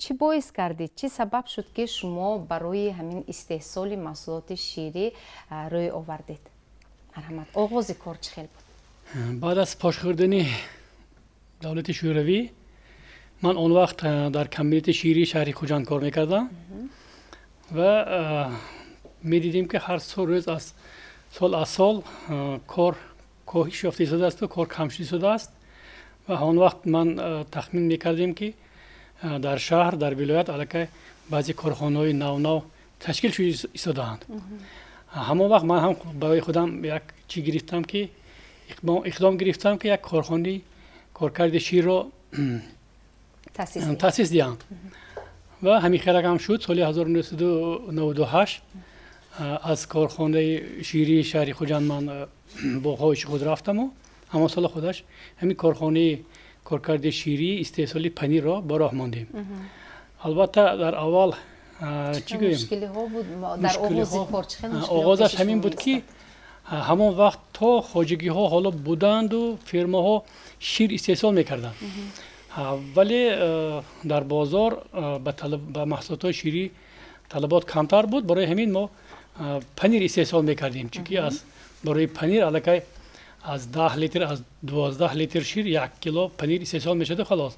Чӣ боис гардид, чӣ сабаб шуд, ки шумо барои ҳамин истеҳсоли маҳсулоти ширӣ рӯй овардед? Марҳамат, оғози кор чӣ хел буд? Баъд аз пошхӯрдани давлати Шӯравӣ ман он вақт дар комбинати ширии шаҳри Хуҷанд кор мекардам ва медидем, ки ҳар сол, рӯз аз сол аз сол кор коҳиш ёфта истодааст, кор кам шуда истодааст. Ва он вақт ман тахмин мекардем, ки дар шаҳр, дар вилоят аллакай баъзе корхонаҳои навнав ташкил шуда истодаанд. Ҳамон вақт ман ҳам барои худам як чӣ гирифтам, ки иқдом гирифтам, ки як корхонаи коркарди ширро таъсис диҳам. Ва ҳамин хелак ҳам шуд. Соли 1998 аз корхонаи ширии шаҳри Хуҷанд ман бо хоҳиши худ рафтаму ҳамон сола худаш ҳамин корхонаи коркарди ширӣ, истеҳсоли панирро ба роҳ мондем. Албатта, дар аввал чӣ гӯем, оғозаш ҳамин буд, ки ҳамон вақт то хоҷагиҳо ҳоло буданду фирмаҳо шир истеҳсол мекарданд, вале дар бозор ба маҳсулотҳои ширӣ талабот камтар буд. Барои ҳамин мо панир истеҳсол мекардем, чунки аз барои панир аллакай аз 10 литр, аз 12 литр шир 1 кило панир истеҳсол мешуду халос.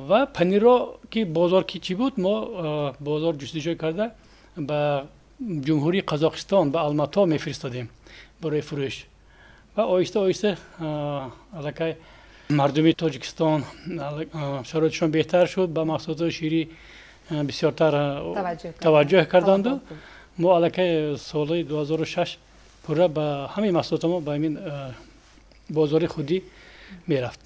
Ва панирро ки бозор ки чӣ буд, мо бозор ҷустуҷӯ карда, ба Ҷумҳурии Қазоқистон, ба Алмато мефиристодем барои фурӯш. Ва оҳиста оҳиста аллакай мардуми Тоҷикистон шароитшон беҳтар шуд, ба маҳсулотҳои ширӣ бисёртар таваҷҷӯҳ карданду мо аллакай соли 2006 пурра ба ҳамаи маҳсулотамо ба ҳамин бозори худӣ мерафт.